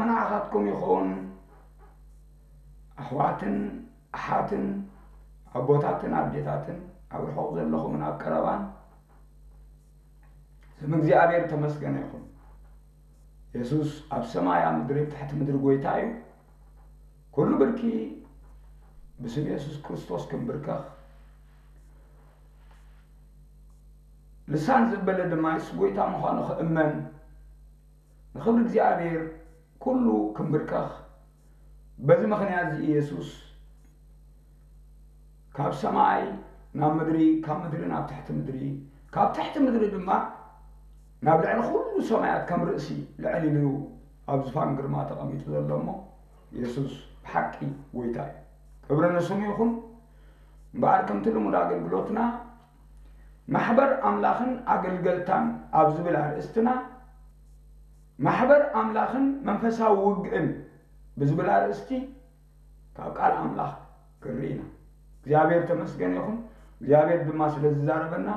ንዓኻትኩም ይኹን። ኣሕዋትን ኣሓትን ኣቦታትን ኣዴታትን ኣብ ርሑቕ ዘለኹምን ኣብ ቀረባን ስም እግዚኣብሔር ተመስገነ ይኹን። የሱስ ኣብ ሰማይ ኣብ ምድሪ ትሕቲ ምድሪ ጎይታ እዩ። ኩሉ ብርኪ ብስም የሱስ ክርስቶስ ክንብርከኽ ልሳን ዘበለ ድማ የሱስ ጎይታ ምዃኑ ክእመን ንኽብሪ እግዚኣብሔር ኩሉ ክንብርከኽ። በዚ ምኽንያት እዚ ኢየሱስ ካብ ሰማይ ናብ ምድሪ ካብ ምድሪ ናብ ትሕቲ ምድሪ ካብ ትሕቲ ምድሪ ድማ ናብ ልዕሊ ኩሉ ሰማያት ከም ርእሲ ልዕል ኢሉ ኣብ ዝፋን ግርማ ተቐሚጡ ዘሎ እሞ ኢየሱስ ብሓቂ ጎይታ እዩ። ክብሪ ንስሙ ይኹን። እምበኣር ከምቲ ልሙድ ኣገልግሎትና ማሕበር ኣምላኽን ኣገልገልታን ኣብ ዝብል ኣርእስትና ማሕበር ኣምላኽን መንፈሳዊ ውግእን ብዝብል ኣርእስቲ ካብ ቃል ኣምላኽ ክንርኢ ኢና። እግዚኣብሔር ተመስገን ይኹን። እግዚኣብሔር ድማ ስለ ዝዛረበና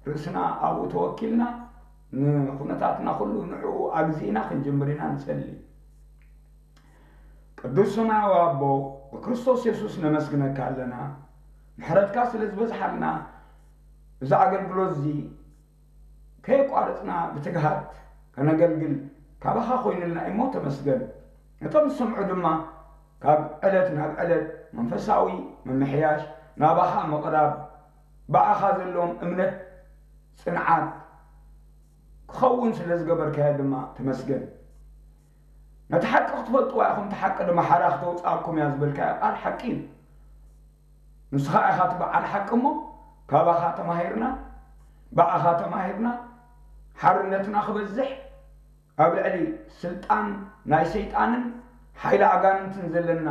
ርእስና ኣብኡ ተወኪልና ንኹነታትና ኩሉ ንዕኡ ኣግዚእና ክንጅምር ኢና። ንጸሊ። ቅዱስ ሰማያዊ ኣቦ፣ ብክርስቶስ የሱስ ነመስግነካ ኣለና። ምሕረትካ ስለ ዝበዝሓልና እዚ ኣገልግሎት እዚ ከየቋረጽና ብትግሃት ከነገልግል ካባኻ ኮይኑልና እሞ ተመስገን። ነቶም ዝሰምዑ ድማ ካብ ዕለት ናብ ዕለት መንፈሳዊ ምምሕያሽ ናባኻ ምቕራብ ብኣኻ ዘለዎም እምነት ጽንዓት ክኸውን ስለ ዝገበርካዮ ድማ ተመስገን። ነቲ ሓቂ ክትፈልጥዋ ኢኹም፣ እቲ ሓቂ ድማ ሓራ ክተውፅኣኩም እያ ዝበልካዮ ቃል ሓቂ እዩ። ንስኻ ኢኻ እቲ በዓል ሓቂ እሞ ካባኻ ተማሂርና፣ ብኣኻ ተማሂርና፣ ሓርነትና ክበዝሕ፣ ኣብ ልዕሊ ስልጣን ናይ ሰይጣንን ሓይሊ ኣጋንንትን ዘለና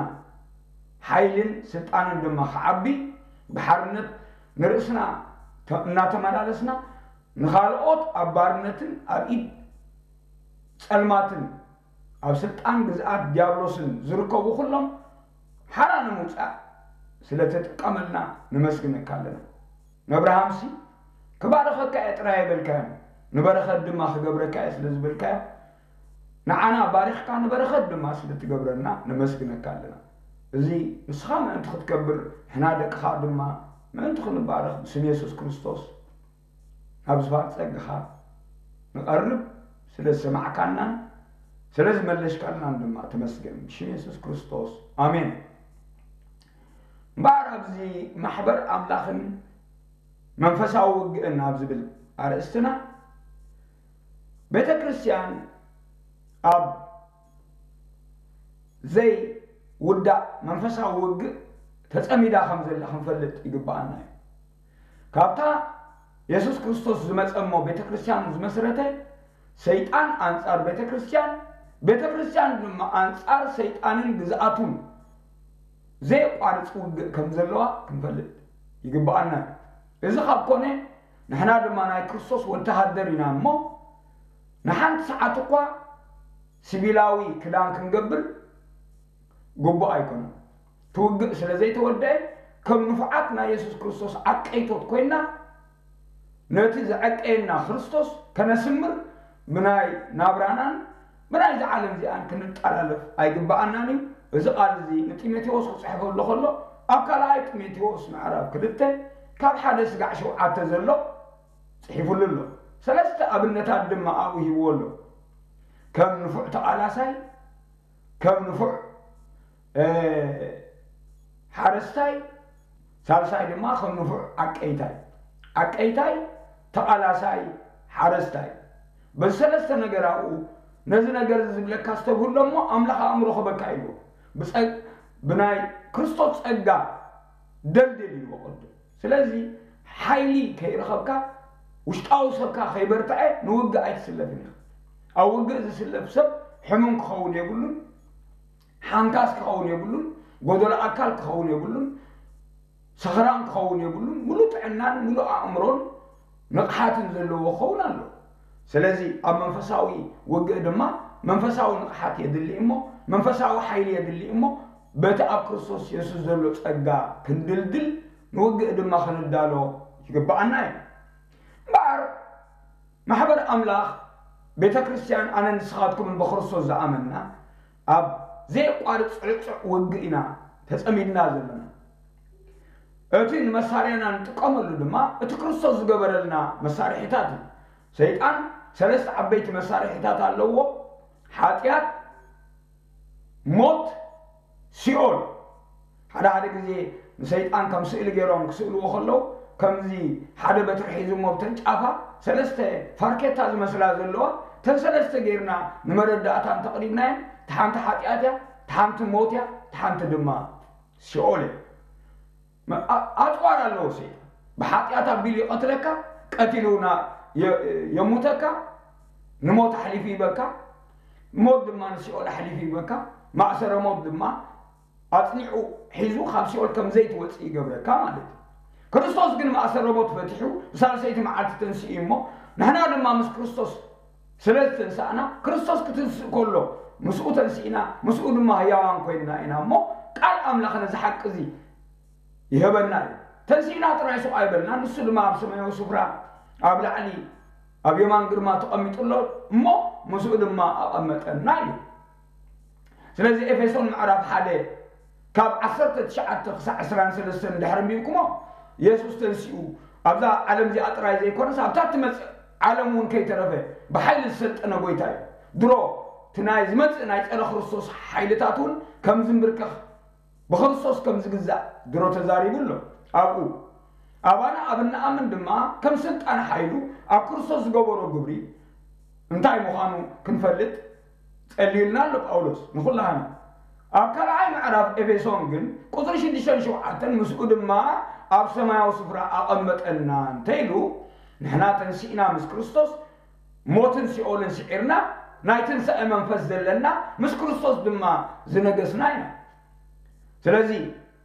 ሓይልን ስልጣንን ድማ ክዓቢ፣ ብሓርነት ንርእስና ተ-፣ እናተመላለስና ንኻልኦት ኣብ ባርነትን ኣብ ኢድ ጸልማትን ኣብ ስልጣን ግዝኣት ዲያብሎስን ዝርከቡ ኩሎም ሓራ ንምውጻእ ስለ ተጥቀመልና ነመስግነካ ኣለና። ነብርሃምሲ ክባርኸካ እየ ጥራይ ኣይበልካዮን፣ ንበረኸት ድማ ክገብረካ እየ ስለ ዝበልካዮ ንዓና ባሪኽካ ንበረኸት ድማ ስለ ትገብረና ነመስግነካ ኣለና። እዚ ንስኻ ምእንቲ ክትከብር ንሕና ደቅኻ ድማ ምእንቲ ክንባረኽ ብስም የሱስ ክርስቶስ ናብ ዝፋን ጸግኻ ንቐርብ ስለ ዝሰማዕካናን ስለ ዝመለሽካልናን ድማ ተመስገን። ብሽም የሱስ ክርስቶስ ኣሜን። እምበኣር ኣብዚ ማሕበር ኣምላኽን መንፈሳዊ ውግእን ኣብ ዝብል ኣርእስትና ቤተ ክርስቲያን ኣብ ዘይውዳእ መንፈሳዊ ውግእ ተጸሚዳ ከም ዘላ ክንፈልጥ ይግብኣና እዩ። ካብታ የሱስ ክርስቶስ ዝመጸ እሞ ቤተ ክርስቲያን ዝመስረተ ሰይጣን ኣንጻር ቤተ ክርስቲያን፣ ቤተ ክርስቲያን ድማ ኣንጻር ሰይጣንን ግዝኣቱን ዘየቋርጽ ውግእ ከም ዘለዋ ክንፈልጥ ይግብኣና እዩ። እዚ ካብ ኮነ ንሕና ድማ ናይ ክርስቶስ ወተሃደር ኢና እሞ ንሓንቲ ሰዓት እኳ ሲቪላዊ ክዳን ክንገብር ግቡእ ኣይኮነን። እቲ ውግእ ስለ ዘይተወደአ ከም ንፉዓት ናይ የሱስ ክርስቶስ ዓቀይቶት ኮይና ነቲ ዘዐቀየና ክርስቶስ ከነስምር ብናይ ናብራናን ብናይዚ ዓለም እዚኣን ክንጠላለፍ ኣይግብኣናን እዩ። እዚ ቃል እዚ ንጢሞቴዎስ ክጽሕፈሉ ከሎ ኣብ ካልኣይ ጢሞቴዎስ ምዕራፍ ክልተ ካብ ሓደ ስጋዕ ሸውዓተ ዘሎ ጽሒፉሉ ኣሎ። ሰለስተ ኣብነታት ድማ ኣብኡ ሂብዎ ኣሎ። ከም ንፉዕ ተቓላሳይ፣ ከም ንፉዕ፣ እ፣ ሓረስታይ፣ ሳልሳይ ድማ ከም ንፉዕ ዓቀይታይ። ዓቀይታይ፣ ተቓላሳይ፣ ሓረስታይ። በዚ ሰለስተ ነገር ኣብኡ ነዚ ነገር እዚ ዝብለካ ዝተብህሎ እሞ ኣምላኽ ኣእምሮ ክበካ ኢልዎ። ብጸግ-፣ ብናይ ክርስቶስ ጸጋ ደልድል ኢልዎ ቅድም። ስለዚ ሓይሊ ከይረኸብካ ውሽጣዊ ሰብካ ከይበርትዐ ንውግእ ኣይትስለፍን ኢኻ። ኣብ ውግእ ዝስለፍ ሰብ ሕሙም ክኸውን የብሉን፣ ሓንካስ ክኸውን የብሉን፣ ጎደሎ ኣካል ክኸውን የብሉን፣ ሰኽራን ክኸውን የብሉን። ሙሉእ ጥዕናን ሙሉእ ኣእምሮን ንቕሓትን ዘለዎ ክኸውን ኣለዎ። ስለዚ ኣብ መንፈሳዊ ውግእ ድማ መንፈሳዊ ንቕሓት የድሊ እሞ መንፈሳዊ ሓይሊ የድሊ እሞ በቲ ኣብ ክርስቶስ የሱስ ዘሎ ጸጋ ክንድልድል ንውግእ ድማ ክንዳሎ ይግብኣና እዩ። እምበኣር ማሕበር ኣምላኽ ቤተ ክርስቲያን ኣነ ንስኻትኩምን ብክርስቶስ ዝኣመንና ኣብ ዘየቋርጽ ጽዕጹዕ ውግእ ኢና ተጸሚድና ዘለና። እቲ ንመሳርያና ንጥቀመሉ ድማ እቲ ክርስቶስ ዝገበረልና መሳርሒታት እዩ። ሰይጣን ሰለስተ ዓበይቲ መሳርሒታት ኣለዎ። ሓጢኣት፣ ሞት፣ ሲኦል። ሓደ ሓደ ግዜ ንሰይጣን ከም ስእሊ ገይሮም ክስእልዎ ከለዉ ከምዚ ሓደ በትሪ ሒዙሞ ብተን ጫፋ ሰለስተ ፋርኬታ ዝመስላ ዘለዋ እተን ሰለስተ ገይርና ንመረዳእታ እንተቕሪብናየን፣ እቲ ሓንቲ ሓጢኣት እያ፣ እቲ ሓንቲ ሞት እያ፣ እቲ ሓንቲ ድማ ሲኦል እያ። መ- ኣ- ኣጽዋር ኣለዎ ሰይጣን። ብሓጢኣት ኣቢሉ ይቐትለካ፣ ቀቲሉ ና- የ- የሙተካ፣ ንሞት ኣሕሊፉ ይበካ፣ ሞት ድማ ንሲኦል ኣሕሊፉ ይበካ። ማእሰረ ሞት ድማ ኣጽኒዑ ሒዙ ካብ ሲኦል ከም ዘይትወጽእ ይገብረካ ማለት እዩ። ክርስቶስ ግን ማእሰረ ሞት ፈቲሑ ብሳልሰይቲ መዓልቲ ተንሲኡ እሞ ንሕና ድማ ምስ ክርስቶስ ስለ ዝተንሳእና ክርስቶስ ክትንስእ ከሎ ምስኡ ተንሲእና ምስኡ ድማ ህያዋን ኮይንና ኢና እሞ ቃል ኣምላኽ ነዚ ሓቂ እዚ ይህበና እዩ። ተንሲእና ጥራይ ስቕ ኣይበልና፣ ንሱ ድማ ኣብ ሰማያዊ ስፍራ ኣብ ላዕሊ ኣብ የማን ግርማ ተቐሚጡ ኣሎ እሞ ምስኡ ድማ ኣቐመጠና እዩ። ስለዚ ኤፌሶን ምዕራፍ ሓደ ካብ ዓሰርተ ትሽዓተ ክሳዕ ዕስራን ሰለስተን እንድሕር ኣንቢብኩሞ የሱስ ተንሲኡ ኣብዛ ዓለም እዚኣ ጥራይ ዘይኮነስ ኣብታ ትመጽእ ዓለም እውን ከይተረፈ ብሓይሊ ዝሰልጠነ ጎይታ እዩ። ድሮ እቲ ናይ ዝመጽእ ናይ ጸረ ክርስቶስ ሓይልታት እውን ከም ዝንብርከኽ ብክርስቶስ ከም ዝግዛእ ድሮ ተዛሪቡ ኣሎ። ኣብኡ ኣባና ኣብ እንኣምን ድማ ከም ስልጣን ሓይሉ ኣብ ክርስቶስ ዝገበሮ ግብሪ እንታይ ምዃኑ ክንፈልጥ ጸልዩልና ኣሎ ጳውሎስ ንኹላህና። ኣብ ካልኣይ ምዕራፍ ኤፌሶን ግን ቁጽሪ ሽዱሽተን ሸውዓተን ምስኡ ድማ ኣብ ሰማያዊ ስፍራ ኣቐመጠና እንተ ኢሉ ንሕና ተንሲእና ምስ ክርስቶስ ሞትን ሲኦልን ስዒርና ናይ ትንሳኤ መንፈስ ዘለና ምስ ክርስቶስ ድማ ዝነገስና ኢና። ስለዚ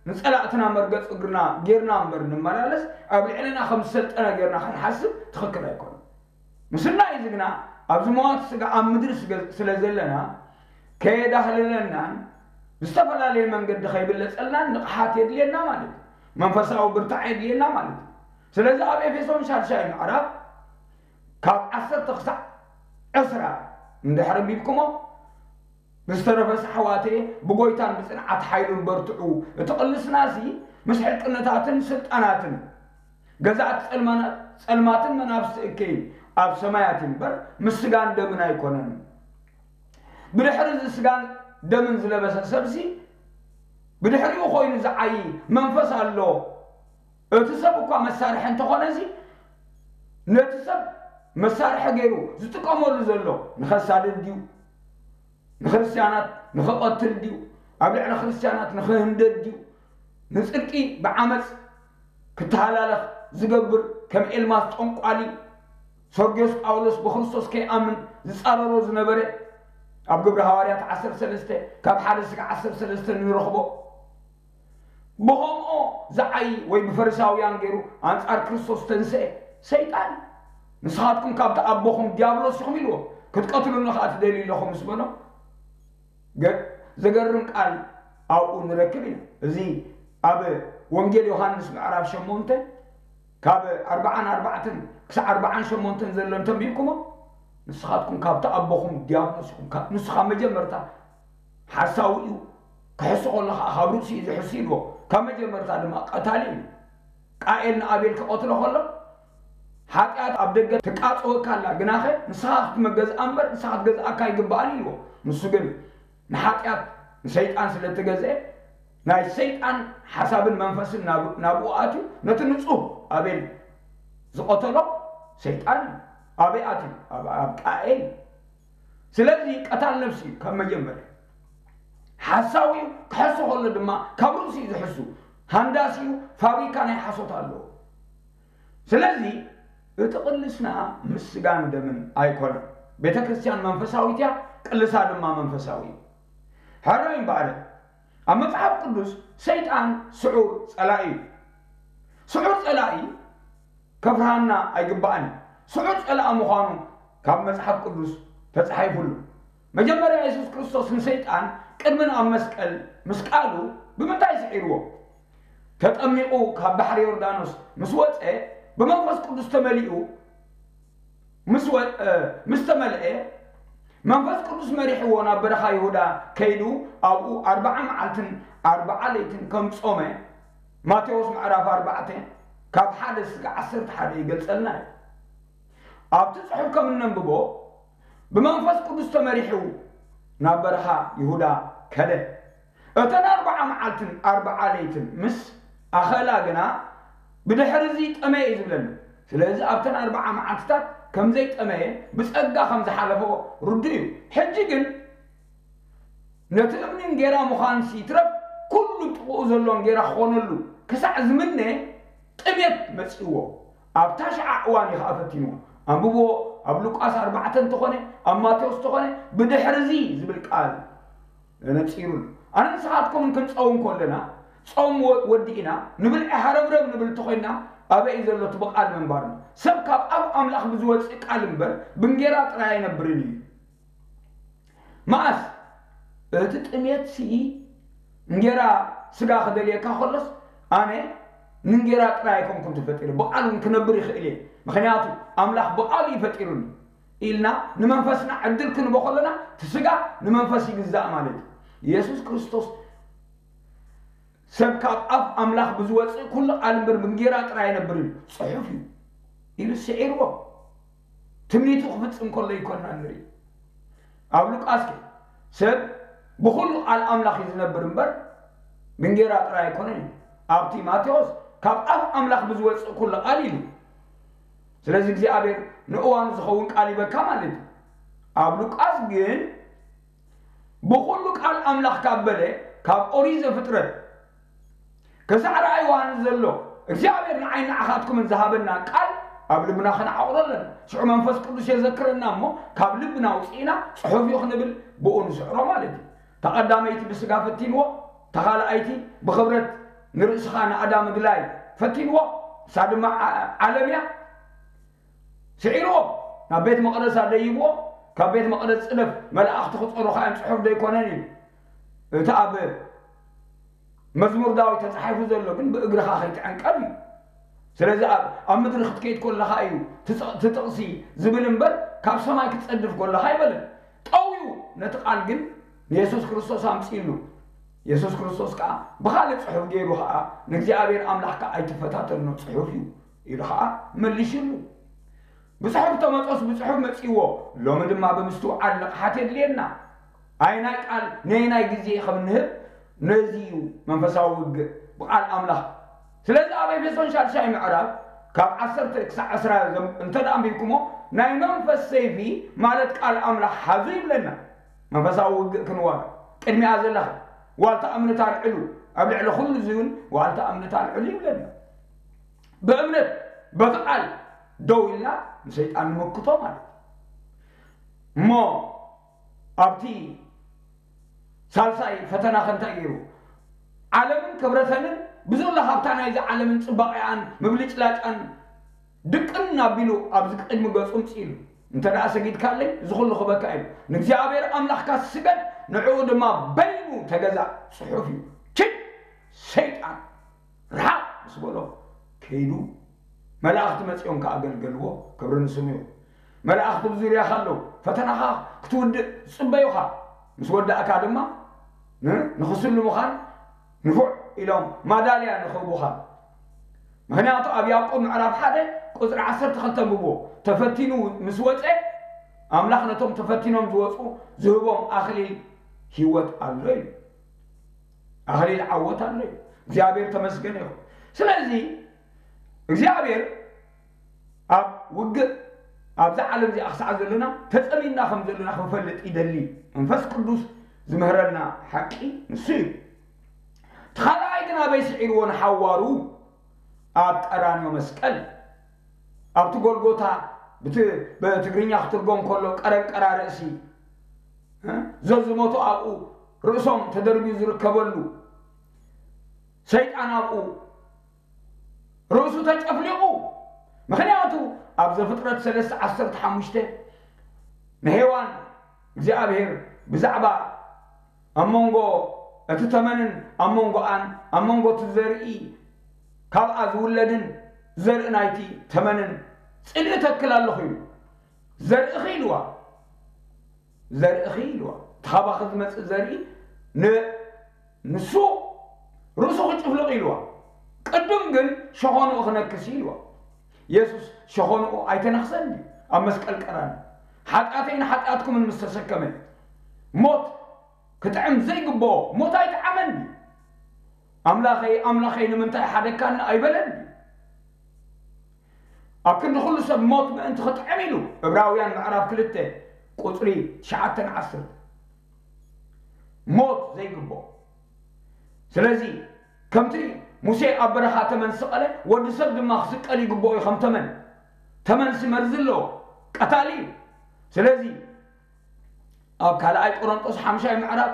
ንጸላእትና መርገጽ እግርና ጌርና እምበር ንመላለስ ኣብ ልዕለና ከም ዝሰልጠነ ጌርና ክንሓስብ ትኽክል ኣይኮነን። ምስናይ እዚ ግና ኣብዚ መዋቲ ስጋ ኣብ ምድሪ ስለ ዘለና ከየዳህለለናን ብዝተፈላለየ መንገዲ ከይብለጸልናን ንቕሓት የድልየና ማለት እዩ። መንፈሳዊ ብርታዕ የድልየና ማለት እዩ። ስለዚ ኣብ ኤፌሶን ሻድሻይ ምዕራፍ ካብ ዓሰርተ ክሳዕ ዕስራ እንድሕር ኣንቢብኩሞ ብዝተረፈ ኣሕዋተየ ብጎይታን ብጽንዓት ሓይሉን በርትዑ። እቲ ቅልስናሲ ምስ ሕልቅነታትን ስልጣናትን ገዛእቲ ጸልማትን መናፍስቲ እከይን ኣብ ሰማያት እምበር ምስ ስጋን ደምን ኣይኮነን። ብድሕሪ እዚ ስጋን ደምን ዝለበሰ ሰብሲ ብድሕሪኡ ኮይኑ ዝዓዪ መንፈስ ኣሎ። እቲ ሰብ እኳ መሳርሒ እንተኾነ እዚ ነቲ ሰብ መሳርሒ ገይሩ ዝጥቀመሉ ዘሎ ንኸሳድድ ድዩ? ንክርስትያናት ንኽቐትል ድዩ? ኣብ ልዕሊ ክርስትያናት ንኽህንደድ ድዩ? ንጽድቂ ብዓመፅ ክተሃላለኽ ዝገብር ከም ኤልማስ ጠንቋሊ ሰርግዮስ ጳውሎስ ብክርስቶስ ከይኣምን ዝጻረሮ ዝነበረ ኣብ ግብሪ ሃዋርያት ዓሰርተ ሰለስተ ካብ ሓደ ስጋ ዓሰርተ ሰለስተ ንረኽቦ። ብኸምኦ ዝዓይ ወይ ብፈሪሳውያን ገይሩ ኣንጻር ክርስቶስ ተንስአ ሰይጣን ንስኻትኩም ካብቲ ኣቦኹም ዲያብሎስ ኢኹም ኢልዎ ክትቀትሉኒ ከዓ ትደልዩ ኣለኹም ምስ በሎ ገ- ዘገርም ቃል ኣብኡ ንረክብ ኢና። እዚ ኣብ ወንጌል ዮሃንስ ምዕራፍ ሸሞንተ ካብ ኣርብዓን ኣርባዕተን ክሳዕ ኣርብዓን ሸሞንተን ዘሎ እንተንቢብኩሞ ንስኻትኩም ካብቲ ኣቦኹም ዲያብሎስ ኢኹም። ካብ- ንሱ ካብ መጀመርታ ሓሳዊ እዩ፣ ክሕሱ ከሎ ከዓ ካብ ርእሲ እዩ ዝሕሱ ኢልዎ። ካብ መጀመርታ ድማ ቀታሊ እዩ። ቃኤል ንኣቤል ክቐትሎ ከሎ ሓጢኣት ኣብ ደገ ትቃፀወካ ኣላ፣ ግናኸ ንስኻ ክትመገዝኣ እምበር ንስኻ ክትገዝኣካ ኣይግብኣን ኢልዎ። ንሱ ግን ንሓጢኣት ንሰይጣን ስለ እተገዝአ ናይ ሰይጣን ሓሳብን መንፈስን ናብ- ናብኡ ኣትዩ ነቲ ንጹህ ኣቤል ዝቐተሎ ሰይጣን እዩ። ኣበይ ኣትዩ? ኣብ ኣብ ቃኤል። ስለዚ ቀታል ነፍሲ እዩ ካብ መጀመርያ። ሓሳዊ እዩ፣ ክሕሱ ከሎ ድማ ካብ ርእሲ እዩ ዝሕሱ። ሃንዳሲ እዩ፣ ፋብሪካ ናይ ሓሶት ኣለዎ። ስለዚ እቲ ቅልስና ምስ ስጋን ደምን ኣይኮነን። ቤተ ክርስቲያን መንፈሳዊት እያ፣ ቅልሳ ድማ መንፈሳዊ እዩ። ሕራይ እምበኣር ኣብ መጽሓፍ ቅዱስ ሰይጣን ስዑር ጸላኢ እዩ። ስዑር ጸላኢ ከፍርሃና ኣይግባእን እዩ። ስዑር ጸላኢ ምዃኑ ካብ መጽሓፍ ቅዱስ ተጻሒፉሉ። መጀመርያ የሱስ ክርስቶስ ንሰይጣን ቅድሚ ናብ መስቀል ምስቃሉ ብምንታይ ስዒርዎ? ተጠሚቑ ካብ ባሕሪ ዮርዳኖስ ምስ ወጸ ብመንፈስ ቅዱስ ተመሊኡ ምስ ወ- እ፣ ምስ ተመልአ፣ መንፈስ ቅዱስ መሪሕዎ ናብ በረኻ ይሁዳ ከይዱ፣ ኣብኡ ኣርብዓ መዓልትን ኣርብዓ ለይትን ከም ጾመ፣ ማቴዎስ ምዕራፍ ኣርባዕተ ካብ ሓደ እስከ ዓሰርተ ሓደ ይገልጸልና እዩ። ኣብቲ ጽሑፍ ከም እነንብቦ፣ ብመንፈስ ቅዱስ ተመሪሑ ናብ በረኻ ይሁዳ ከደ። እተን ኣርብዓ መዓልትን ኣርብዓ ለይትን ምስ ኣኸላ ግና፣ ብድሕሪ እዚ ጠመየ እዩ ዝብለና። ስለዚ ኣብተን ኣርብዓ መዓልትታት ከም ዘይጠመየ፣ ብጸጋ ከም ዝሓለፎ ርዱእ እዩ። ሕጂ ግን ነቲ እምኒ እንጌራ ምዃንሲ ይትረፍ፣ ኩሉ ጥቕኡ ዘሎ እንጌራ ክኾነሉ ክሳዕ ዝምነ ጥሜት መጺእዎ። ኣብታ ሸዓ እዋን እዩ ኸዓ ፈቲንዎ። ኣንብብዎ፣ ኣብ ሉቃስ ኣርባዕተ እንተኾነ፣ ኣብ ማቴዎስ እንተኾነ፣ ብድሕሪ እዚ ዝብል ቃል ነጺሩሉ። ኣነ ንስኻትኩምን ክንጸውም ከለና፣ ጾም ወ-፣ ወዲእና፣ ንብልዒ ሃረምረም ንብል እንተኾይንና፣ ኣበይ እዩ ዘሎ እቲ ብቓል ምንባርና? ሰብ ካብ ኣፍ ኣምላኽ ብዝወጽእ ቃል እምበር፣ ብእንጌራ ጥራይ ኣይነብርን እዩ። መኣስ እቲ ጥሜትሲ እንጌራ ስጋ ክደልየካ ከሎስ፣ ኣነ ንእንጌራ ጥራይ ኣይኮንኩን ተፈጢረ፣ ብቓል እውን ክነብር ይኽእል እየ። ምኽንያቱ ኣምላኽ ብቓሉ እዩ ፈጢሩኒ ኢልና ንመንፈስና ዕድል ክንቦ ከለና፣ እቲ ስጋ ንመንፈስ ይግዛእ ማለት እዩ። ኢየሱስ ክርስቶስ፣ "ሰብ ካብ ኣፍ ኣምላኽ ብዝወጽእ ኩሉ ቃል እምበር ብእንጌራ ጥራይ ኣይነብርን፣ ጽሑፍ እዩ" ኢሉ ስዒርዎ። ትምኒቱ ክፍጽም ከሎ ይኮንና ንርኢ። ኣብ ሉቃስ ከ፣ "ሰብ ብኹሉ ቃል ኣምላኽ እዩ ዝነብር እምበር ብእንጌራ ጥራይ ኣይኮነን" እዩ። ኣብቲ ማቴዎስ፣ "ካብ ኣፍ ኣምላኽ ብዝወጽእ ኩሉ ቃል" ኢሉ። ስለዚ እግዚኣብሔር ንእዋኑ ዝኸውን ቃል ይበካ ማለት እዩ። ኣብ ሉቃስ ግን፣ "ብኹሉ ቃል ኣምላኽ" ካብ በለ፣ ካብ ኦሪት ዘፍጥረት ክሳዕ ራእይ ዮሃንስ ዘሎ፣ እግዚኣብሔር ንዓይ ንዓኻትኩምን ዝሃበና ቃል ኣብ ልብና ከነዓቑሮ ኣለና። ሽዑ መንፈስ ቅዱስ የዘክረና እሞ፣ ካብ ልብና ኣውፅእና ጽሑፍ እዩ ክንብል ብኡ ንስዕሮ ማለት እዩ። እታ ቀዳመይቲ ብስጋ ፈቲንዎ፣ እታ ካልኣይቲ ብኽብረት ንርእስኻ ንኣዳም ምግላይ ፈቲንዎ፣ እሳ ድማ ዓ-፣ ዓለም እያ። ስዒርዎ፣ ናብ ቤት መቕደስ ኣደይብዎ፣ ካብ ቤት መቕደስ ጽደፍ፣ መላእኽቲ ክጸሩኻ እዮም፣ ጽሑፍ ደይኮነን እዩ። እቲ ኣብ መዝሙር ዳዊት ተጻሒፉ ዘሎ ግን ብእግርኻ ከይትዕንቀፍ እዩ። ስለዚ ኣብ፣ ኣብ ምድሪ ክትከይድ ከለኻ እዩ ትጽ-፣ እቲ ጥቕሲ ዝብል እምበር፣ ካብ ሰማይ ክትጸድፍ ከለኻ ኣይበለን። ጠውዩ ነቲ ቃል ግን ንየሱስ ክርስቶስ ኣምጺእሉ። የሱስ ክርስቶስ ከኣ ብኻልእ ጽሑፍ ገይሩ ኸኣ ንእግዚኣብሔር ኣምላኽካ ኣይትፈታተኖ ጽሑፍ እዩ ኢሉ ኸኣ መሊሽሉ። ብጽሑፍ ተመጾስ ብጽሑፍ መጺእዎ፣ ሎሚ ድማ ብምስትውዓል ንቕሓት የድልየና። ኣየናይ ቃል ነየናይ ግዜ ከም እንህብ ነዚ እዩ መንፈሳዊ ውግእ ብቃል ኣምላኽ። ስለዚ ኣብ ኤፌሶን ሻድሻይ ምዕራፍ ካብ ዓሰርተ ክሳዕ ዕስራ ዘም-፣ እንተ ደኣ ኣንቢብኩሞ፣ ናይ መንፈስ ሰይፊ ማለት ቃል ኣምላኽ ሓዙ ይብለና። መንፈሳዊ ውግእ ክንዋጋ ቅድሚኣ ዘለኻ ዋልታ እምነት ኣልዕሉ፣ ኣብ ልዕሊ ኩሉ እዚ እውን ዋልታ እምነት ኣልዕሉ ይብለና። ብእምነት በቲ ቃል ደው ኢልና ንሰይጣን ንምክቶ ማለት እዩ። እሞ ኣብቲ ሳልሳይ ፈተናኸ እንታይ ገይሩ? ዓለምን ክብረተንን ብዘሎ ሃብታ ናይዚ ዓለምን ጽባቐኣን ምብልጭላጫን ድቅን ኣቢሉ ኣብዚ ቅድሚ ገጹ ምጽእ ኢሉ፣ "እንተ ደኣ ሰጊድካለይ፣ እዚ ኩሉ ክበካ" ኢሉ። "ንእግዚኣብሔር ኣምላኽካ ስገድ፣ ንዕኡ ድማ በይኑ ተገዛእ" ጽሑፍ እዩ። ችድ! ሰይጣን ርሓቕ ምስ በሎ ከይዱ፣ መላእኽቲ መጺኦም ከኣ ኣገልገልዎ። ክብሪ ንስሙ ይኹን። መላእኽቲ ብዙርያኻ ኣለዉ። ፈተናኻ ክትውድእ ዝጽበዩኻ። ምስ ወዳእካ ድማ ን-፣ ንኽስልሙኻን ንፉዕ ኢሎም ማዳልያ ንኽህቡኻን። ምኽንያቱ ኣብ ያዕቆብ ምዕራፍ ሓደ ቁጽሪ ዓሰርተ ክልተ ኣንብብዎ። ተፈቲኑ ምስ ወጸ፣ ኣምላኽ ነቶም ተፈቲኖም ዝወጹ ዝህቦም ኣኽሊል ህይወት ኣሎ እዩ። ኣኽሊል ዓወት ኣሎ እዩ። እግዚኣብሔር ተመስገን ይኹን። ስለዚ እግዚኣብሔር ኣብ ውግእ ኣብዛ ዓለም እዚኣ ክሳዕ ዘለና ተጸሚድና ከም ዘለና ክንፈልጥ ይደሊ። መንፈስ ቅዱስ ዝምህረና ሓቂ ንሱ እዩ። እቲ ካልኣይ ግን ኣበይ ስዒርዎ ንሓዋሩ? ኣብ ቀራንዮ መስቀል፣ ኣብቲ ጎልጎታ፣ ብቲ-፣ ብትግርኛ ክትርጎም ከሎ ቀረንቀራ ርእሲ፣ እ? ዘዝሞቱ ኣብኡ ርእሶም ተደርብዩ ዝርከበሉ፣ ሰይጣን ኣብኡ ርእሱ ተጨፍሊቑ። ምኽንያቱ ኣብ ዘፍጥረት ሰለስተ ዓሰርተ ሓሙሽተ ንሄዋን እግዚኣብሔር ብዛዕባ ኣብ መንጎ እቲ ተመንን ኣብ መንጎኣን፣ ኣብ መንጎ እቲ ዘርኢ ካብኣ ዝውለድን ዘርኢ ናይቲ ተመንን ጽልኢ ተክል ኣለኹ ኢሉ። ዘርእኺ ኢልዋ፣ ዘርእኺ ኢልዋ። እቲ ካባኺ ዝመጽእ ዘርኢ ን-፣ ንሱ ርእሱ ክጭፍልቕ ኢልዋ። ቅድም ግን ሸኾንኡ ክነክስ ኢልዋ። የሱስ ሸኾንኡ ኣይተነኽሰን ድዩ? ኣብ መስቀል ቀራንዮ ሓጢኣተይን ሓጢኣትኩምን ምስ ተሰከመ፣ ሞት ክጥዕም ዘይግብኦ ሞት ኣይጠዓመን ድዩ? ኣምላኸይ፣ ኣምላኸይ፣ ንምንታይ ሓደግካኒ ኣይበለን ድዩ? ኣብ ክንዲ ኩሉ ሰብ ሞት ምእንቲ ክጥዕም ኢሉ፣ ዕብራውያን ምዕራፍ ክልተ ቁጽሪ ትሽዓተን ዓሰርተን። ሞት ዘይግብኦ። ስለዚ ከምቲ ሙሴ ኣብ በረኻ ተመን ዝሰቐለ፣ ወዲ ሰብ ድማ ክስቀል ይግብኦ እዩ ከም ተመን። ተመንሲ መርዚ ኣለዎ፣ ቀታሊ እዩ። ስለዚ ኣብ ካልኣይ ቆሮንጦስ ሓምሻይ ምዕራፍ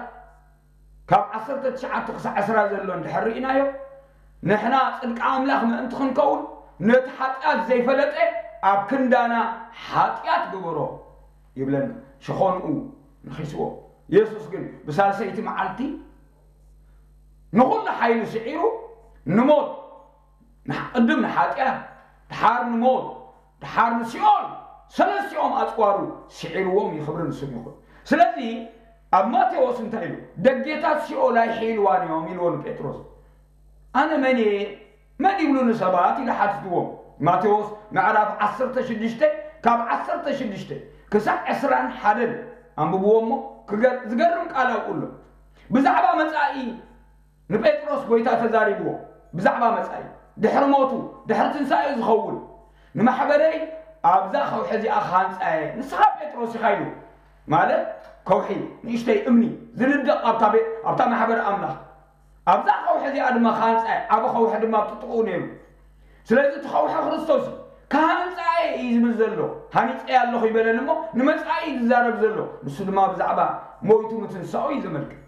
ካብ ዓሰርተ ትሽዓተ ክሳዕ ዕስራ ዘሎ እንድሕር ርኢናዮ፣ ንሕና ጽድቂ ኣምላኽ ምእንቲ ክንከውን ነቲ ሓጢኣት ዘይፈለጠ ኣብ ክንዳና ሓጢኣት ገበሮ ይብለና። ሸኾንኡ ነኺስዎ። የሱስ ግን ብሳልሰይቲ መዓልቲ ንኹሉ ሓይሉ ስዒሩ ንሞት፣ ንሕ-፣ ቅድም ንሓጢኣት፣ ድሓር ንሞት፣ ድሓር ንሲኦል፣ ሰለስቲኦም ኣጽዋሩ ስዒርዎም እዩ። ክብሪ ንስሙ ይኹን። ስለዚ ኣብ ማቴዎስ እንታይ ኢሉ? ደጌታት ሲኦል ኣይሕይልዋን እዮም ኢልዎ ንጴጥሮስ። ኣነ መን እየ? መን ይብሉኒ ሰባት? ኢሉ ሓቲትዎም። ማቴዎስ ምዕራፍ ዓሰርተ ሽዱሽተ ካብ ዓሰርተ ሽዱሽተ ክሳዕ ዕስራን ሓደን ኣንብብዎ እሞ ክገር-፣ ዝገርም ቃል ኣብኡ ኣሎ። ብዛዕባ መጻኢ ንጴጥሮስ ጐይታ ተዛሪብዎ። ብዛዕባ መጻኢ፣ ድሕሪ ሞቱ፣ ድሕሪ ትንሳኤ ዝኸውን፣ ንማሕበረይ ኣብዛ ከውሒ እዚኣ ክሃንጻ እየ፣ ንስኻ ጴጥሮስ ኢኻ ኢሉ። ማለት ከውሒ፣ ንእሽተይ እምኒ ዝንደቕ ኣብታ ቤ-፣ ኣብታ ማሕበር ኣምላኽ። ኣብዛ ከውሒ እዚኣ ድማ ክሃንጻ እየ፣ ዓቢ ከውሒ ድማ ኣብ ጥጥቕኡ ነይሩ። ስለዚ እቲ ከውሒ ክርስቶስ እዩ። ክሃንጻ እየ እዩ ዝብል ዘሎ። ሃኒጸ ኣለኹ ይበለን እሞ ንመጻኢ እዩ ዝዛረብ ዘሎ። ንሱ ድማ ብዛዕባ ሞይቱ ምትንሳኡ እዩ ዘመልክት።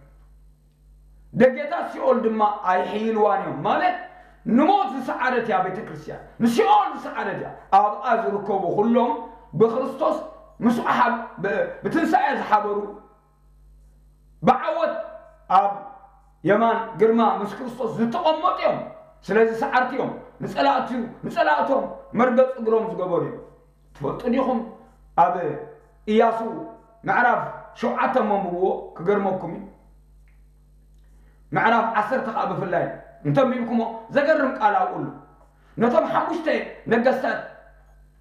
ደጌታት ሲኦል ድማ ኣይሕይልዋን እዮም። ማለት ንሞት ዝሰዓረት እያ ቤተ ክርስቲያን፣ ንሲኦል ዝሰዓረት እያ። ኣብኣ ዝርከቡ ኩሎም ብክርስቶስ ምስኡ ሓብ-፣ ብ-፣ ብትንሳኤ ዝሓበሩ፣ ብዓወት ኣብ የማን ግርማ ምስ ክርስቶስ ዝተቐመጡ እዮም። ስለዚ ሰዓርቲ እዮም። ንጸላእቱ፣ ንጸላእቶም መርገጽ እግሮም ዝገበሩ እዮም። ትፈልጡ ዲኹም? ኣብ ኢያሱ ምዕራፍ ሸውዓተ እሞ ኣንብብዎ፣ ክገርመኩም እዩ። ምዕራፍ ዓሰርተ ኸኣ ብፍላይ እንተንቢብኩሞ ዘገርም ቃል ኣብኡ ኣሎ። ነቶም ሓሙሽተ ነገስታት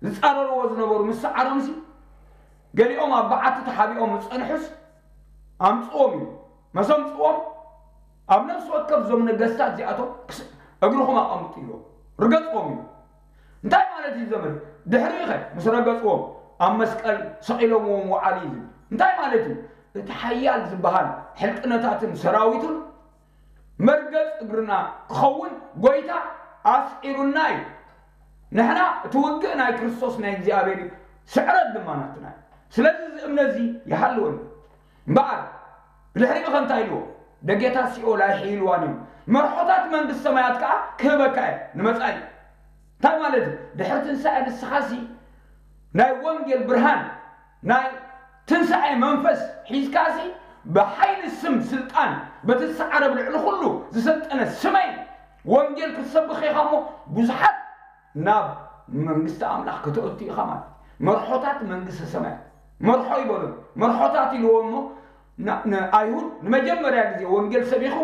ዝጻረርዎ ዝነበሩ ምስ ሰዓሮምሲ፣ ገሊኦም ኣብ በዓቲ ተሓቢኦም ዝጸንሑስ ኣምጽዎም እዩ። መስ ኣምጽዎም፣ ኣብ ነፍሲ ወከፍ እዞም ነገስታት እዚኣቶም ክስ-፣ እግርኹም ኣቐምጡ ኢልዎም፣ ርገጽዎም ኢሉ። እንታይ ማለት እዩ ዘመን? ድሕሪኡ ኸ ምስ ረገጽዎም ኣብ መስቀል ሰቒሎምዎም ወዓሉ እዩ ዝብል። እንታይ ማለት እዩ? እቲ ሓያል ዝበሃል ሕልቅነታትን ሰራዊቱን መርገጽ እግርና ክኸውን ጐይታ ኣስዒሩና እዩ። ንሕና እቲ ውግእ ናይ ክርስቶስ ናይ እግዚኣብሔር እዩ፣ ስዕረት ድማ ናትና እዩ። ስለዚ እዚ እምነት እዚ ይሃልወኒ። እምበኣር ብድሕሪኡ ኸ እንታይ ኢልዎ? ደጌታት ሲኦል ኣይሕይልዋን እዮም፣ መርሖታት መንግስቲ ሰማያት ከኣ ክህበካ እየ። ንመጻኢ እንታይ ማለት እዩ? ድሕሪ ትንሳኤ ንስኻሲ ናይ ወንጌል ብርሃን፣ ናይ ትንሳኤ መንፈስ ሒዝካሲ ብሓይሊ ስም ስልጣን በቲ ዝሰዓረ ኣብ ልዕሊ ኩሉ ዝሰልጠነ ስመይ ወንጌል ክትሰብኽ ኢኻ እሞ ብዙሓት ናብ መንግስቲ ኣምላኽ ከተእቱ ኢኻ ማለት እዩ። መርሖታት መንግስቲ ሰማያት። መርሖ ይበሉ። መርሖታት ኢልዎ እሞ ና-፣ ንኣይሁድ ንመጀመርያ ግዜ ወንጌል ሰቢኹ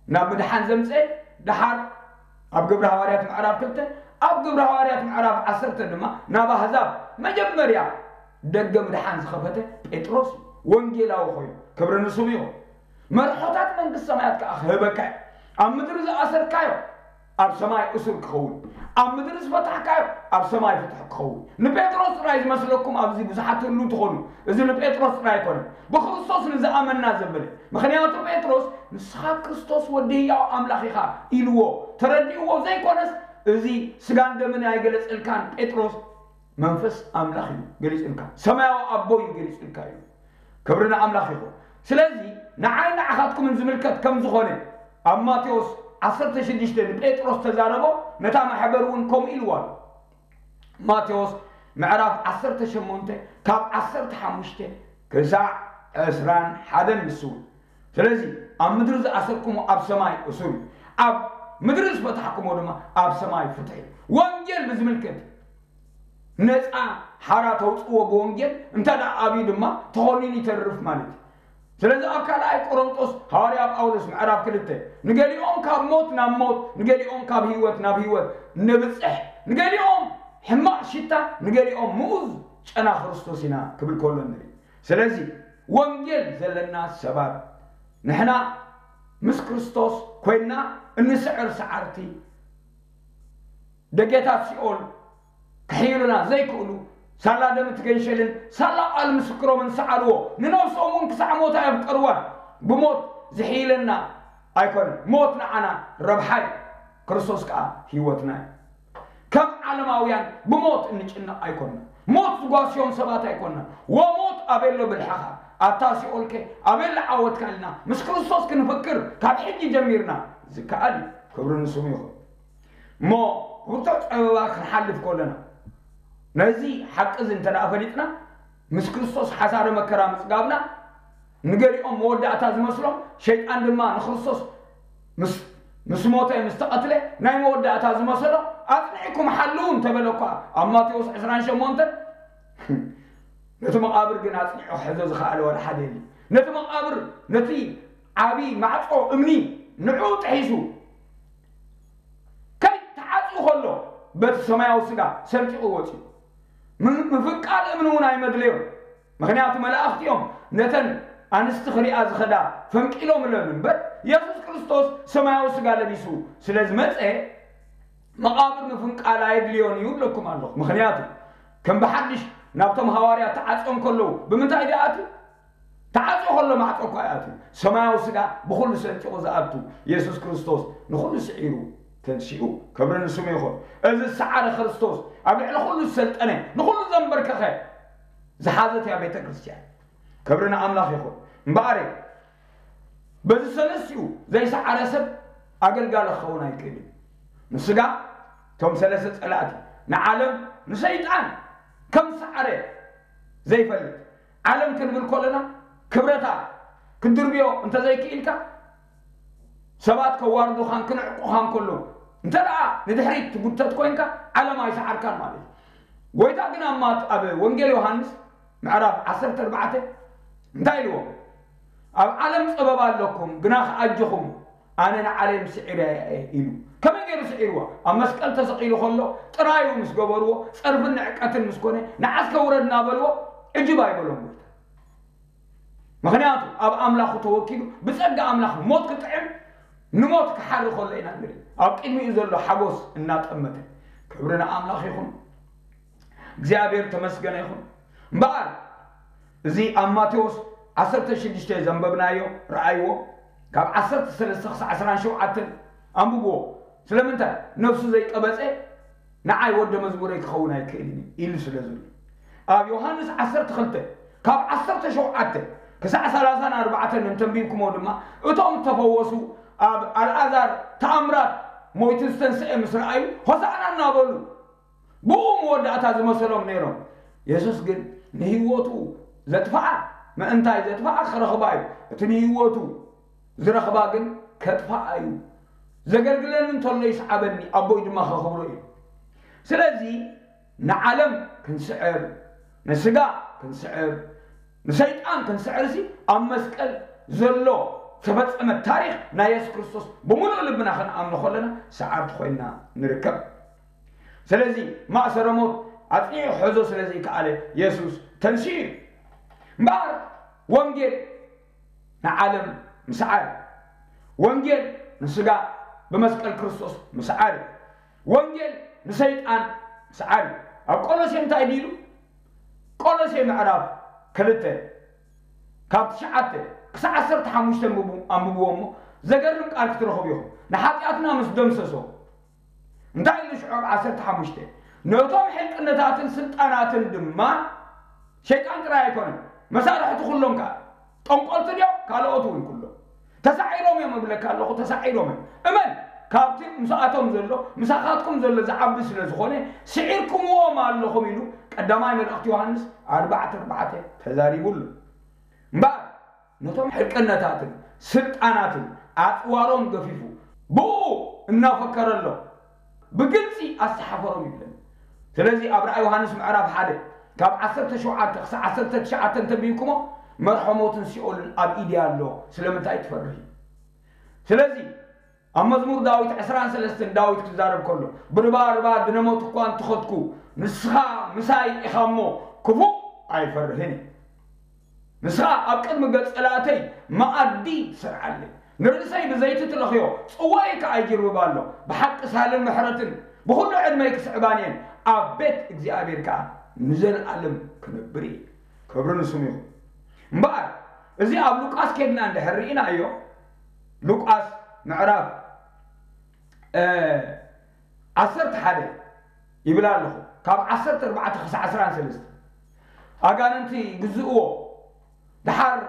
ናብ ምድሓን ዘምጽኤ፣ ደሓር ኣብ ግብሪ ሃዋርያት ምዕራፍ ክልተ፣ ኣብ ግብሪ ሃዋርያት ምዕራፍ ዓሰርተ ድማ ናብ ኣህዛብ መጀመርያ ደገ ምድሓን ዝኸፈተ ጴጥሮስ እዩ። ወንጌላዊ ኮይኑ ክብሪ ንስሙ ይኹን። መርሖታት መንግስቲ ሰማያት ከኣ ክህበካ እዩ። ኣብ ምድሪ ዝኣሰርካዮ ኣብ ሰማይ እሱር ክኸውን፣ ኣብ ምድሪ ዝፈታሕካዮ ኣብ ሰማይ ፍትሒ ክኸውን። ንጴጥሮስ ጥራይ ዝመስለኩም ኣብዚ ብዙሓት ትህልዉ ትኾኑ። እዚ ንጴጥሮስ ጥራይ ኣይኮነን፣ ብክርስቶስ ንዝኣመንና ዘበለ። ምኽንያቱ ጴጥሮስ ንስኻ ክርስቶስ ወዲ ህያው ኣምላኽ ኢኻ ኢልዎ፣ ተረዲእዎ ዘይኮነስ፣ እዚ ስጋን ደምን ኣይገለጸልካን ጴጥሮስ፣ መንፈስ ኣምላኽ እዩ ገሊጹልካ፣ ሰማያዊ ኣቦ እዩ ገሊጹልካ እዩ። ክብሪ ንኣምላኽ ይኹን። ስለዚ ንዓይ ንዓኻትኩምን ዝምልከት ከም ዝኾነ ኣብ ማቴዎስ ዓሰርተ ሽዱሽተ ንጴጥሮስ ተዛረቦ፣ ነታ ማሕበር እውን ከምኡ ኢልዋ ኣሎ። ማቴዎስ ምዕራፍ ዓሰርተ ሸሞንተ ካብ ዓሰርተ ሓሙሽተ ክሳዕ ዕስራን ሓደን ንሱ እውን። ስለዚ ኣብ ምድሪ ዝኣሰርኩሞ ኣብ ሰማይ እሱር እዩ፣ ኣብ ምድሪ ዝፈታሕኩሞ ድማ ኣብ ሰማይ ፍትሒ እዩ። ወንጌል ብዝምልከት ነፃ ሓራ ተውፅዎ ብወንጌል፣ እንተ ደኣ ኣብዩ ድማ ተኾኒኑ ይተርፍ ማለት እዩ። ስለዚ ኣብ ካልኣይ ቆሮንጦስ ሃዋርያ ጳውሎስ ምዕራፍ ክልተ፣ ንገሊኦም ካብ ሞት ናብ ሞት፣ ንገሊኦም ካብ ህይወት ናብ ህይወት ንብፅሕ፣ ንገሊኦም ሕማቕ ሽታ፣ ንገሊኦም ምኡዝ ጨና ክርስቶስ ኢና ክብል ከሎ ንርኢ። ስለዚ ወንጌል ዘለና ሰባት ንሕና ምስ ክርስቶስ ኮይንና እንስዕር ሰዓርቲ፣ ደጌታት ሲኦል ክሕይሉና ዘይክእሉ፣ ሳላ ደም እቲ ገንሸልን ሳላ ቃል ምስክሮምን ሰዓርዎ፣ ንነብሶም እውን ክሳዕ ሞት ኣየፍቀርዋን። ብሞት ዝሕይለና ኣይኮነን። ሞት ንዓና ረብሓ እዩ፣ ክርስቶስ ከኣ ህይወትና እዩ። ከም ዓለማውያን ብሞት እንጭነቕ ኣይኮንና። ሞት ዝጓስዮም ሰባት ኣይኮንና። ወሞት ኣበሎ ብልሕኻ፣ ኣታ ሲኦልከ ኣበሎ ዓወትካ ኢልና ምስ ክርስቶስ ክንፍክር ካብ ሕጂ ጀሚርና ዝከኣል እዩ። ክብሪ ንስሙ ይኹን። እሞ ብርቱዕ ጸበባ ክንሓልፍ ከለና፣ ነዚ ሓቂ እዚ እንተ ደኣ ፈሊጥና፣ ምስ ክርስቶስ ሓሳረ መከራ ምጽጋብና፣ ንገሊኦም መወዳእታ ዝመስሎም፣ ሸይጣን ድማ ንክርስቶስ ምስ፣ ምስ ሞተ፣ ምስ ተቐትለ፣ ናይ መወዳእታ ዝመሰሎ፣ ኣጽኒዕኩም ሓልዉ እንተበለ እኳ፣ ኣብ ማቴዎስ ዕስራን ሸሞንተን፣ ነቲ መቓብር ግን ኣጽኒዑ ክሕዞ ዝኸኣለ ዋላ ሓደ የለን። ነቲ መቓብር፣ ነቲ ዓቢ ማዕጾ እምኒ ንዕኡ ጥሒሱ፣ ከይተዓጽዩ ከሎ በቲ ሰማያዊ ስጋ ሰንጢቑ ወጺኡ። ም-፣ ምፍቃል እምኒ እውን ኣይመድለዮን። ምኽንያቱ መላእኽቲ እዮም ነተን ኣንስቲ ክሪኣ ዝኸዳ ፈንቂሎምለን እምበር፣ የሱስ ክርስቶስ ሰማያዊ ስጋ ለቢሱ ስለ ዝመጸ፣ መቓብር ምፍንቃል ኣየድልዮን እዩ እብለኩም ኣለኹ። ምኽንያቱ ከም ብሓድሽ ናብቶም ሃዋርያት ተዓጽዮም ከለዉ ብምንታይ ድኣ ኣትዩ? ተዓጽዮ ከሎ ማዕጾ እኳ ይኣትዩ። ሰማያዊ ስጋ ብኹሉ ሰንጢቑ ዝኣቱ የሱስ ክርስቶስ ንኹሉ ስዒሩ ተንሲኡ። ክብሪ ንስሙ ይኹን። እዚ ዝሰዓረ ክርስቶስ፣ ኣብ ልዕሊ ኩሉ ዝሰልጠነ፣ ንኹሉ ዘንበርከኸ፣ ዝሓዘት እያ ቤተ ክርስቲያን። ክብሪ ንኣምላኽ ይኹን። እምበኣር በዚ ሰለስቲኡ ዘይሰዓረ ሰብ ኣገልጋሊ ክኸውን ኣይክእልን። ንስጋ እቶም ሰለስተ ጸላእቲ፣ ንዓለም፣ ንሰይጣን ከም ዝሰዓረ ዘይፈልጥ፣ ዓለም ክንብል ከለና ክብረታ ክትድርብዮ እንተዘይክኢልካ፣ ሰባት ከዋርዱኻን ክንዕቁኻን ከለዉ፣ እንተ ደኣ ንድሕሪት ትጉተት ኮይንካ፣ ዓለም ኣይሰዓርካን ማለት እዩ። ጎይታ ግን ኣብ ማት-፣ ኣብ ወንጌል ዮሃንስ ምዕራፍ ዓሰርተ ኣርባዕተ እንታይ ኢልዎም? ኣብ ዓለም ጸበባ ኣለኩም፣ ግና ከኣጅኹም፣ ኣነ ንዓለም ስዒረ እየ ኢሉ። ከመይ ገይሩ ስዒርዋ? ኣብ መስቀል ተሰቒሉ ከሎ ጥራዩ ምስ ገበርዎ፣ ጸርፍን ንዕቀትን ምስ ኮነ፣ ንዓስከ ውረድ እናበልዎ፣ ዕጅብ ኣይበሎም ጎይታ። ምኽንያቱ ኣብ ኣምላኹ ተወኪሉ፣ ብጸጋ ኣምላኽ ሞት ክጥዕም፣ ንሞት ክሓሪ ከሎ ኢና ንርኢ። ኣብ ቅድሚኡ ዘሎ ሓጎስ እናጠመተ። ክብሪ ንኣምላኽ ይኹን። እግዚኣብሔር ተመስገነ ይኹን። እምበኣር እዚ ኣብ ማቴዎስ ዓሰርተ ሽዱሽተ ዘንበብናዮ ረኣይዎ፣ ካብ ዓሰርተ ሰለስተ ክሳዕ ዕስራን ሸውዓተን ኣንብብዎ። ስለምንታይ? ነፍሱ ዘይቀበጸ ንዓይ ወደ መዝሙረይ ክኸውን ኣይክእልን እዩ ኢሉ ስለ ዘሎ። ኣብ ዮሃንስ ዓሰርተ ክልተ ካብ ዓሰርተ ሸውዓተ ክሳዕ ሰላሳን ኣርባዕተን እንተንቢብኩሞ ድማ፣ እቶም ዝተፈወሱ ኣብ ኣልኣዛር ተኣምራት ሞይቱ ዝተንስአ ምስ ረኣዩ ሆሳዕና እናበሉ ብኡ መወዳእታ ዝመሰሎም ነይሮም። የሱስ ግን ንህይወቱ ዘጥፍኣ ምእንታይ ዘጥፍኣ ክረኽባ እዩ። እቲ ንህይወቱ ዝረኽባ ግን ከጥፍኣ እዩ። ዘገልግለኒ እንተሎ ይስዓበኒ፣ ኣቦይ ድማ ከኽብሮ እዩ። ስለዚ ንዓለም ክንስዕር፣ ንስጋ ክንስዕር፣ ንሰይጣን ክንስዕርሲ ኣብ መስቀል ዘሎ ዝተፈጸመ ታሪኽ ናይ የሱስ ክርስቶስ ብምሉእ ልብና ክንኣምኖ ከለና ሰዓርቲ ኮይንና ንርከብ። ስለዚ ማእሰረ ሞት ኣጽኒዑ ክሕዞ ስለ ዘይከኣለ የሱስ ተንሲኡ እዩ። እምበኣር ወንጌል ንዓለም ምስዓር እዩ። ወንጌል ንስጋ ብመስቀል ክርስቶስ ምስዓር እዩ። ወንጌል ንሰይጣን ምስዓር እዩ። ኣብ ቆሎሴ እንታይ ድዩ ኢሉ? ቆሎሴ ምዕራፍ ክልተ ካብ ትሽዓተ ክሳዕ ዓሰርተ ሓሙሽተ ኣንብቡ-፣ ኣንብብዎ እሞ ዘገርም ቃል ክትረኽቡ ኢኹም። ንሓጢኣትና ምስ ደምሰሶ እንታይ ኢሉ ሽዑ ኣብ ዓሰርተ ሓሙሽተ? ነቶም ሕልቅነታትን ስልጣናትን ድማ፣ ሸይጣን ጥራይ ኣይኮነን፣ መሳርሕቲ ኩሎም ከኣ፣ ጠንቆልቲ ድዮም? ካልኦት እውን ኩሎም። ተሳዒሮም እዮም እብለካ ኣለኹ፣ ተሳዒሮም እዮም። እመን፣ ካብቲ ምሳኣቶም ዘሎ፣ ምሳኻትኩም ዘሎ ዝዓቢ ስለ ዝኾነ፣ ስዒርኩምዎም ኣለኹም ኢሉ ቀዳማይ መልእኽቲ ዮሃንስ ኣርባዕተ ኣርባዕተ ተዛሪቡ ኣሎ። እምበኣር፣ ነቶም ሕልቅነታትን ስልጣናትን ኣጽዋሮም ገፊፉ፣ ብኡ እናፈከረሎም፣ ብግልጺ ኣሰሓፈሮም ይብለና። ስለዚ ኣብ ራእይ ዮሃንስ ምዕራፍ ሓደ ካብ ዓሰርተ ሸውዓተ ክሳብ ዓሰርተ ትሽዓተ እንተቢብኩሞ፣ መርሖ ሞትን ሲኦልን ኣብ ኢድያ ኣሎ፣ ስለምንታይ ትፈርህ? ስለዚ ኣብ መዝሙር ዳዊት ዕስራን ሰለስተን ዳዊት ክዛረብ ከሎ፣ ብርባርባ ድነሞት እኳ እንተኸድኩ፣ ንስኻ ምሳይ ኢኻ እሞ ክፉእ ኣይፈርህን። ንስኻ ኣብ ቅድሚ ገጽ ጸላእተይ መኣዲ ትሰርዓለይ። ንርእሰይ ብዘይቲ ትለኽዮ፣ ጽዋይ ከኣ ይጅርብብ ኣሎ። ብሓቂ ሳልን ምሕረትን ብኹሉ ዕድመይ ክስዕባን እየን፣ ኣብ ቤት እግዚኣብሔር ከኣ ንዘለኣለም ክነብር እየ። ክብሪ ንስሙ ይኹን። እምበኣር እዚ ኣብ ሉቃስ ኬድና እንድሕር ርኢናዮ፣ ሉቃስ ምዕራፍ ዓሰርተ ሓደ ይብል ኣለኹ፣ ካብ ዓሰርተ ኣርባዕተ ክሳብ ዓስራን ሰለስተ ኣጋንንቲ ይግዝእዎ። ደሓር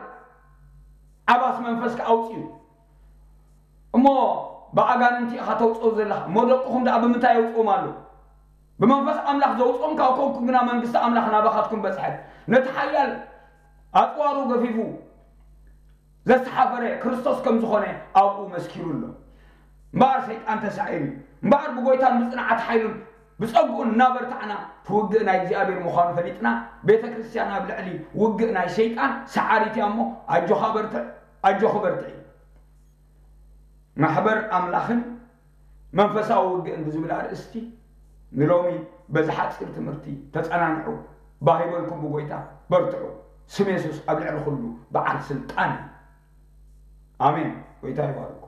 ዓባስ መንፈስካ ኣውፅኡ እሞ፣ ብኣጋንንቲ ኢኻ ተውፅኦ ዘለኻ እሞ፣ ደቅኹም ደኣ ብምንታይ የውፅኦም ኣሎ? ብመንፈስ ኣምላኽ ዘውፅኦም ካብ ኮንኩም ግና፣ መንግስቲ ኣምላኽ ናባኻትኩም በፅሐት። ነቲ ሓያል ኣፅዋሩ ገፊፉ ዘሰሓፈረ ክርስቶስ ከም ዝኾነ ኣብኡ መስኪሩ ኣሎ። እምበኣር ሰይጣን ተሳዒሩ እዩ። እምበኣር ብጎይታን ብጽንዓት ሓይሉን ብጸግኡን እናበርታዕና፣ እቲ ውግእ ናይ እግዚኣብሔር ምዃኑ ፈሊጥና፣ ቤተ ክርስቲያን ኣብ ልዕሊ ውግእ ናይ ሰይጣን ሰዓሪት እያ እሞ፣ ኣጆኻ በርትዕ፣ ኣጆኺ በርትዒ። ማሕበር ኣምላኽን መንፈሳዊ ውግእን ብዝብል ኣርእስቲ ንሎሚ በዚ ሓጺር ትምህርቲ ተጸናንዑ። ባህ ይበልኩም ብጎይታ፣ በርትዑ። ስም የሱስ ኣብ ልዕሊ ኩሉ በዓል ስልጣን እዩ። ኣሜን። ጎይታ ይባርኩም።